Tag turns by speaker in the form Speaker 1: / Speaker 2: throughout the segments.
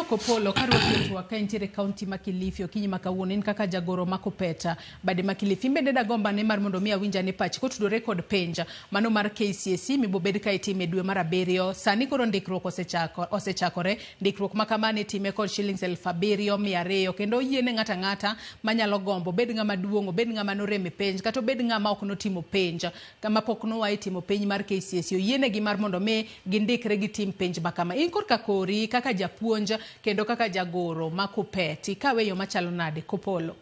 Speaker 1: Kopolo, karwaki e twak ka intiere e kaunti ma Kilifi okinyi ma kawuono, in kaka jagoro ma Kuppet bade ma Kilifi, in bende dagomb ane mar mondo mi awinj ane pachi kotudore kod penj mano mar KCSE mibobed ka itime e dwe mar abiriyo. Sani koro ndikruok osechako, osechakore. Ndikruok ma kamano itime kod shillings 7200 kendo oyiene ng'ato ang'ata manyalo gombo, obed ng'ama duong', obed ng'ama norem e penj kata obed ng'ama ok notimo penj kama pok noa e timo penj mar KCSE, oyienegi mar mondo mi gindikre gitim penj ma kama. In korka kori kaka japuonj kendo kaka jagoro ma Kuppet, ikawe e yo machalo nade Kopolo?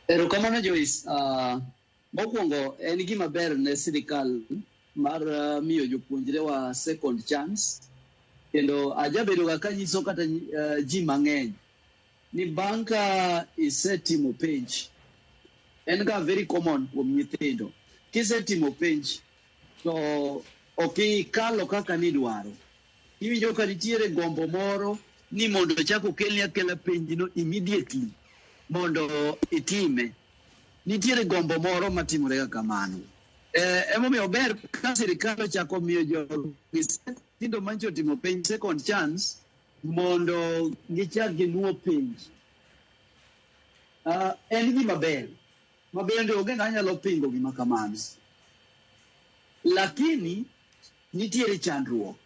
Speaker 2: Erokamano Joyce. Mokwongo en gima ber ne sirikal mar miyo jopuonjrewa second chance kendo ajabedoga kanyiso kata ji mang'eny ni bang' ka isetimo penj en ga very common kuom nyithindo kisetimo penj to ok ikalo kaka nidwaro iwinjo ka nitiere gombo moro ni mondo ochak okelni akela penjno immediately mondo itime nitiere gombo moro matimore ga kamano. Emomiyo ber ka sirikal ochako miyo jogi nyithindo mancho otimo penj second chance mondo gichak ginuo penj. En gima ber ma bende onge ng'ama nyalo pingo gima kamano. Lakini nitiere chandruok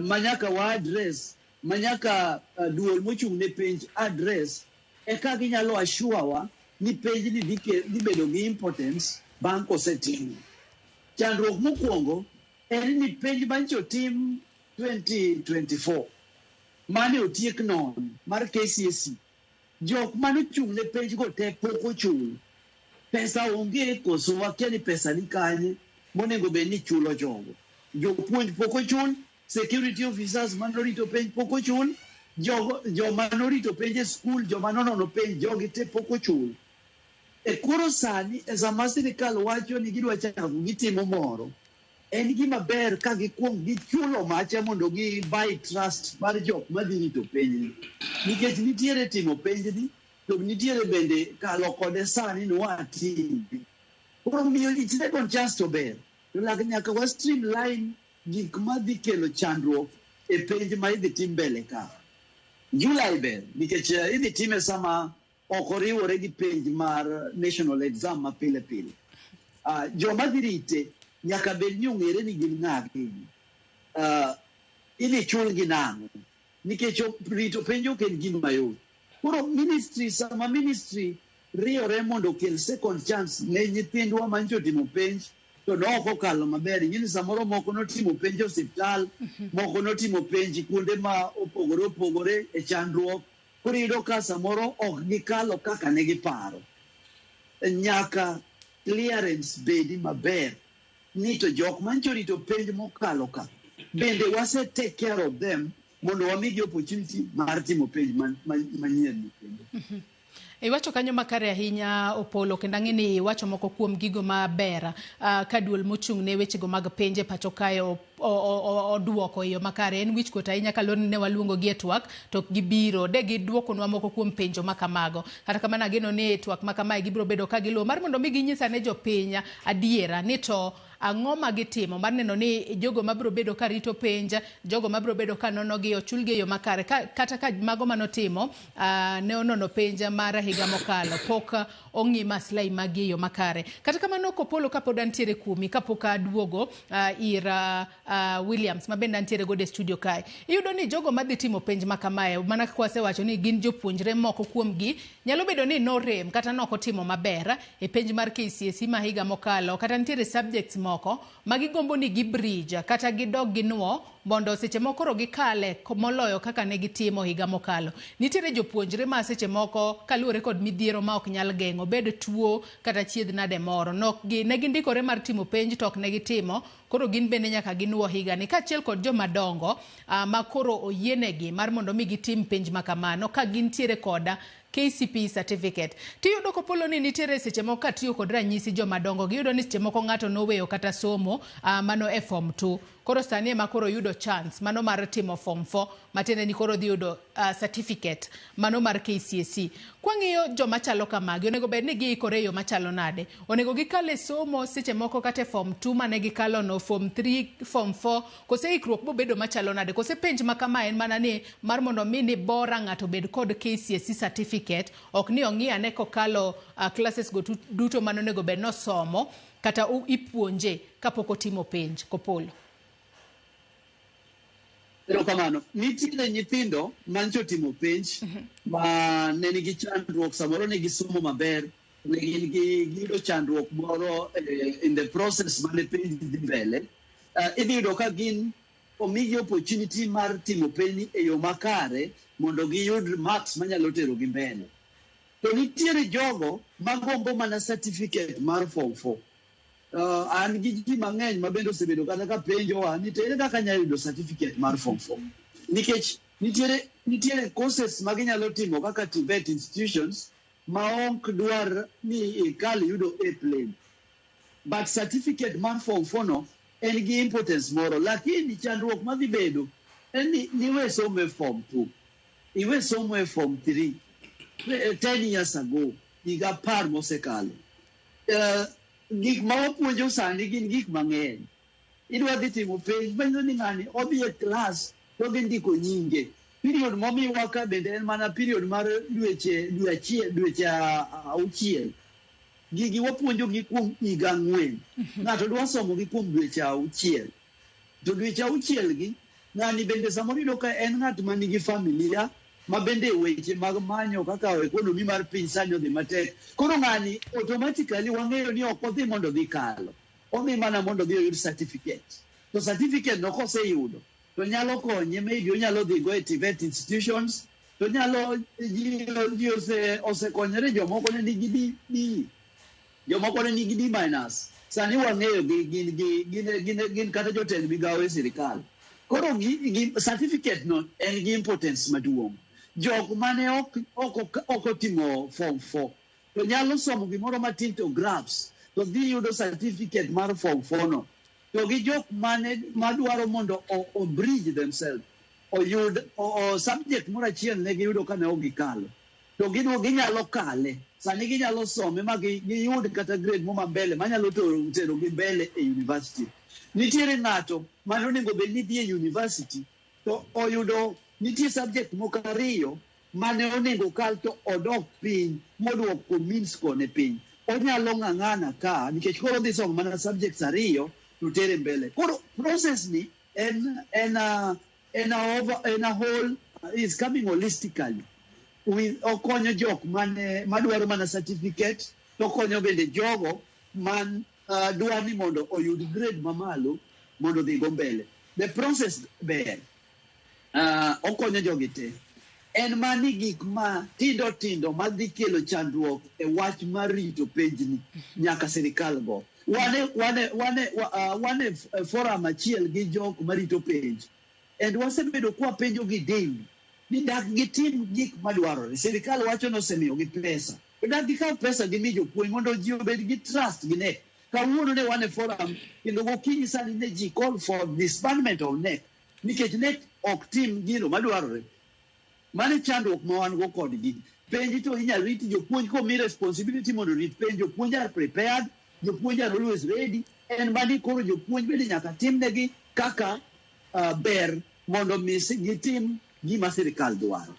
Speaker 2: manyaka wa address manyaka duol mochung' ne penj address eka ginyalo assure wa ni penj ni dhi bedo gi importance bang' kosetim. Chandruok mokwongo en ni penj mancho otim 2024 mane otiek non mar KCSE jok manochung' ne penj go te pok ochul. Pesa onge koso wakia ni pesa ni kanye monego bed ni chulo jogo. Jopuonj pok ochul, security officers manorito penj pok ochul, jogo joma norito penj e skul, joma nonono penj, jogi te pok ochul. E koro sani e sama sirikal wacho ni gidwa chako gitimo moro, en gima ber ka gikuong gichulo macha mondo gi buy trust mar jok madhi rito penjni. Nikech nitiere timo penjni, to nitiere bende kalo kode sani ni watime. Koro miyo ji second chance to ber. To lak nyaka wa streamline gik madhi kelo chandruok e penj ma idhi tim mbele ka. July ber nikech idhi time sama ok oriwore gi penj mar national exam ma pile pile. Joma dhi rite nyaka bed ni ong'ere ni gin ng'a gini. Idhi chulgi nang'o? Nikech rito penj ok en gima yot. Koro ministry sama ministry riyore mondo okel second chance ne nyithindwa mancho otimo penj to ne ok okalo maber. Ing'e ni samoro moko notimo penj e osiptal, moko notimo penj kuonde ma opogore opogore e chandruok. Koro iyudo ka samoro ok gikalo kaka ne giparo. Nyaka clearance bedi maber ni to jok mancho rito penj mokalo ka bende wase take care of them mondo wamigi opportunity mar timo penj manyien ni kendo.
Speaker 1: Iwacho kanyo makare ahinya Opolo, kendo ang'e ni iwacho moko kuom gigo maber ka duol mochung' ne wechego mag penj e pacho kae oduoko e yo makare. En wichkuot ahinya kaluwore ni ne waluongo gi e twak to ok gibiro. De giduokonwa moko kuom penjo ma kamago. Kata kamano ageno ni e twak ma kamae gibiro bedo ka giluwo mar mondo mi ginyis ane jopiny adiera ni to ang'o ma gitimo mar neno ni jogo mabiro bedo ka rito penj, jogo mabiro bedo ka nonogi ochulgi e yo makare. Ka, kata ka mago manotimo ne onono penj mar higa mokalo pok ong'i maslahi magi e yo makare. Kata kamano Kopolo kapod antiere kuomi kapok aduogo ir Williams ma bende antiere godo e studio kae. Iyudo ni jogo madhi timo penj ma kamae mana kaka wasewacho ni gin jopuonjre moko kuomgi nyalo bedo ni norem kata nok otimo maber e penj mar KCSE ma higa mokalo kata nitiere subjects moko ma gigombo ni gi bridge kata gidog ginuo mondo seche moko koro gikale moloyo kaka ne gitimo higa mokalo. Nitiere jopuonjre ma seche moko kaluwore kod midhiero ma ok nyal geng'o, obed tuo kata chiedh nade moro, nok gi, ne gindikore mar timo penj to ok ne gitimo, koro gin bende nyaka ginuo higani. Kaachiel kod joma dongo ma koro oyienegi mar mondo mi gitim penj ma kamano ka gintiere koda KCPE certificate. Tiyudo kopolo ni nitiere seche moko katiyo kod ranyisi joma dongo, giyudo ni seche moko ng'ato noweyo kata somo mano e form 2. Koro sani ema koro oyudo chance mano mar timo form 4, matiende ni koro odhi yudo certificate mano mar KCSE. Kwang'iyo joma chalo kamagi, onego bed ni giikore e yo machalo nade? Onego gikal e somo seche moko kata e form 2 mane gikalo no, form 3, form 4, kose ikruok bobedo machalo nade? Kose penj ma kama en mana ni mar mondo mi ni bora ng'ato obed kod KCSE certificate, ok ni ong'i ane kokalo classes go duto mane onego bed nosomo kata ipuonje kapok otimo penj. Kopolo.
Speaker 2: Erokamano. Nitiere nyithindo mancho otimo penj ma ne nigi chandruok, samoro ne gisomo maber, ne gin gi giyudo chandruok moro in the process mane penj dhi mbele. Idhi yudo ka gin omigi opportunity mar timo penj e yo makare mondo giyud marks manyalo tero gi mbele. To nitiere jogo magombo mana certificate mar form 4. An gi ji mang'eny ma bende osebedo kata ka penjowa ni to ere kaka anyalo yudo certificate mar form 4. Nikech nitiere courses ma ginyalo timo kaka TVET institutions ma ok dwar ni ikal yudo A plain. But certificate mar form 4 no en gi importance moro, lakini chandruok madhi bedo en ni niwe somo e form 2, iwe somo e form 3, 10 years ago, higa 10 mosekalo. Gik ma wapuonjo sani gin gik mang'eny. Idwa dhi timo penj, manyiso ni ng'ani odhi e klas to odhi ndiko nyinge. Period momiwa ka bende en mana period mar dweche, dwe achiel, dweche auchiel. Gigi wapuonjo gi kuom higa 4. Ng'ato dwa somo gi kuom dweche 6. To dweche 6 gi, ng'ani bende samoro iyudo ka en ng'at manigi familia, ma bende weche mag manyo kaka economy mar piny sani odhi matek. Koro ng'ani automatically wang'eyo ni ok odhi mondo odhi kalo. Odhi mana mondo odhi oyud certificate. To certificate no koseyudo, to nyalo konye, maybe onyalo dhi go e TVET institutions, to nyalo ji osekonyore, jomoko ne nigi D, D, jomoko ne nigi D minus. Sani wang'eyo gi gin gi gin gin gin kata jotend migawo e sirikal. Koro gi certificate no en gi importance maduong'. Jok mane ok otimo form 4 to nyalo somo gimoro matin to grasp, to dhi yudo certificate mar form 4 no. To gi jok mane madwaro mondo o bridge themselves, oyud subject moro achiel ne giyudo ka ne ok gikalo, to ginyalo kale. Sani ginyalo some ma giyud kata grade mo mambele manyalo tero gi mbele e university. Nitiere ng'ato mane onego bed ni dhi e university to oyudo nitie subject moko 2 mane onego kal to odok piny moduoko mean score ne piny. Onyalo ng'ang'ana ka nikech koro odhi somo mana subjects 2 to tere mbele. Koro process ni en a whole is coming holistically. With okonyo jok mane madwaro mana certificate, to okonyo bende jogo man dwa ni mondo oyud grade mamalo mondo odhi go mbele. The process ber. Okonyo jogi te. En mani gik ma tindo tindo madhi kelo chandruok e wach mar rito penjni nyaka sirikal go. Wane forum achiel gi jok marito penj. And wasebedo kwa penjo gi daily ni dak gitim gik madwarore. Sirikal wacho ni osemiyo gi pesa. To dak gikaw pesa gimi jopuonj mondo ji obed gi trust gi KNEC. Kawuono ne wan e forum kendo gokinyi sani ne ji call for disbandment of KNEC nikech KNEC ok tim gino madwarore. Mano e chandruok ma wan go kodgi. Penj to inyalo rit jopuonj komi responsibility mondo orit penj. Jopuonj are prepared, jopuonj are always ready. En mani koro jopuonj bende nyaka timnegi kaka ber mondo mi gitim gima sirikal dwaro.